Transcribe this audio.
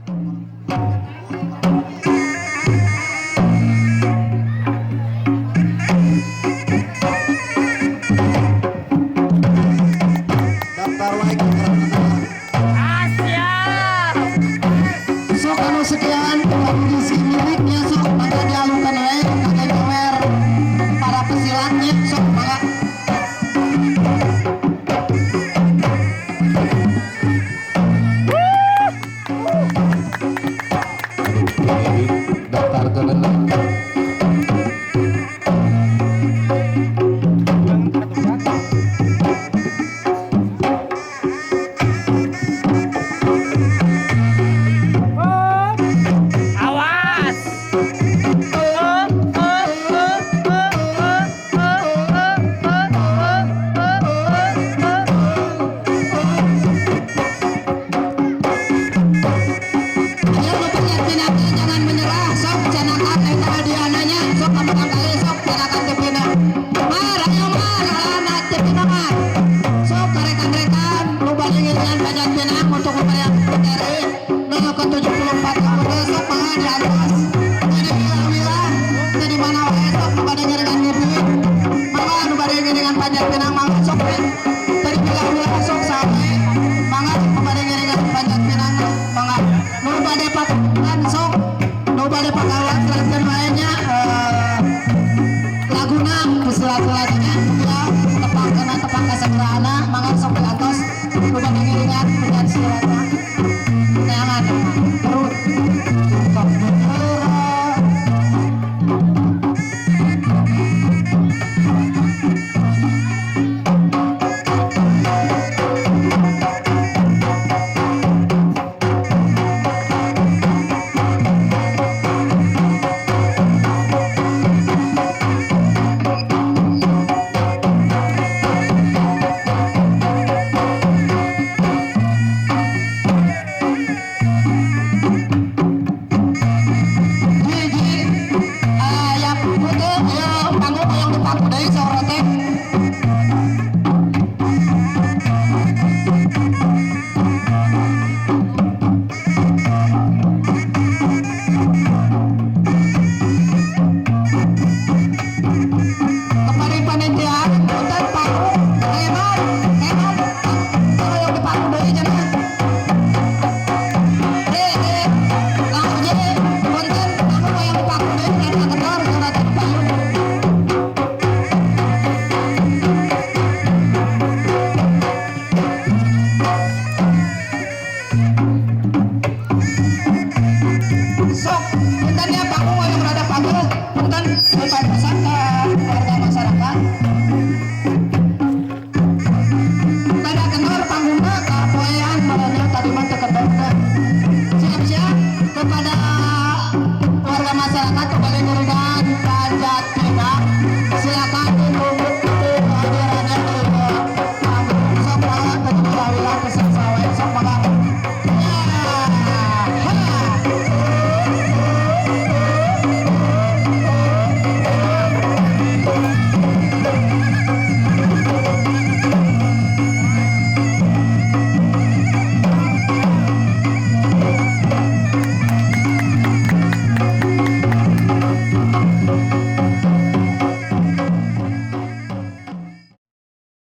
Daftar wae ke. Asia. Sok anu sekian kondisi miliknya, sok mangga dialukan wae ka nyawer para pesilatnya, sok mangga. Aduh, ini daftar ke. Awas. Eh, eh, eh, eh, eh, eh, eh, eh, eh, eh, eh, eh. Ayo nu panjat pinang jangan menyerah, sok canakan eta hadiahnanya, sok kamu kali sok canakan tepina. Mar, ayo mar, anak tepina mar. Sok rekan-rekan nu bade ngiringan panjat pinang untuk memeriahkan RI nu ke-74 tahun, sok mangga di atas. Tadi wilah-wilah, tadi mana wae, sok nu bade ngiringan ngipi. Mangga nu bade ngiringan panjat pinang, mangga sok we. Tadi wilah-wilah sok sampe. Mangga nu bade ngiringan panjat pinang, mangga. Nu bade pakan sok, nu bade pakawan serahkeun wae nya, laguna pesilat-silatnya ya tepang kana tepang kasegeraana, mangga sok di atas nu bade ngiringan panjat silatna. Neangan perut. Sok bergerak. Ji, ji, aya putih, ayo panggung yang dipaku deui saur teh. Kepada panitia, punten panggung, hebat, hebat. Kalau yang dipaku deui cenah. Eh, eh, langsung je, punten panggung yang dipaku deui rada kendor saur teh payun. Sok, punten ya panggung yang rada pageuh, punten pesan.